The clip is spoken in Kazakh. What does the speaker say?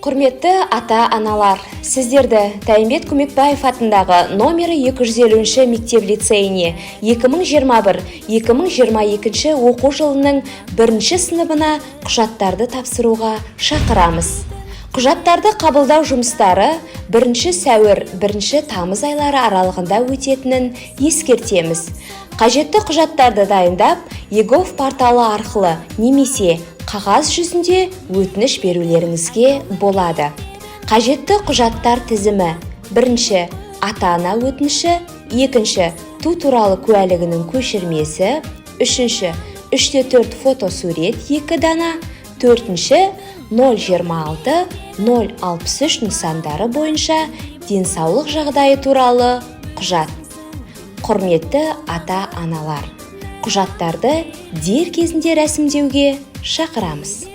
Құрметті ата-аналар, сіздерді Тәйімбет Көмекбаев атындағы номері 250 мектеп лицейіне 2021-2022 оқу жылының бірінші сыныбына құжаттарды тапсыруға шақырамыз. Құжаттарды қабылдау жұмыстары 1 сәуір, 1 тамыз айлары аралығында өтетінін ескертеміз. Қажетті құжаттарды дайындап, eGov порталы арқылы немесе қағаз жүзінде өтініш берулеріңізге болады. Қажетті құжаттар тізімі: бірінші, ата-ана өтініші, екінші, туу туралы куәлігінің көшірмесі, үшінші, 3-те 4 фотосурет 2 дана, төртінші, 026 063 нысандары бойынша денсаулық жағдайы туралы құжат. Құрметті ата-аналар, құжаттарды дер кезінде рәсімдеуге шақырамыз.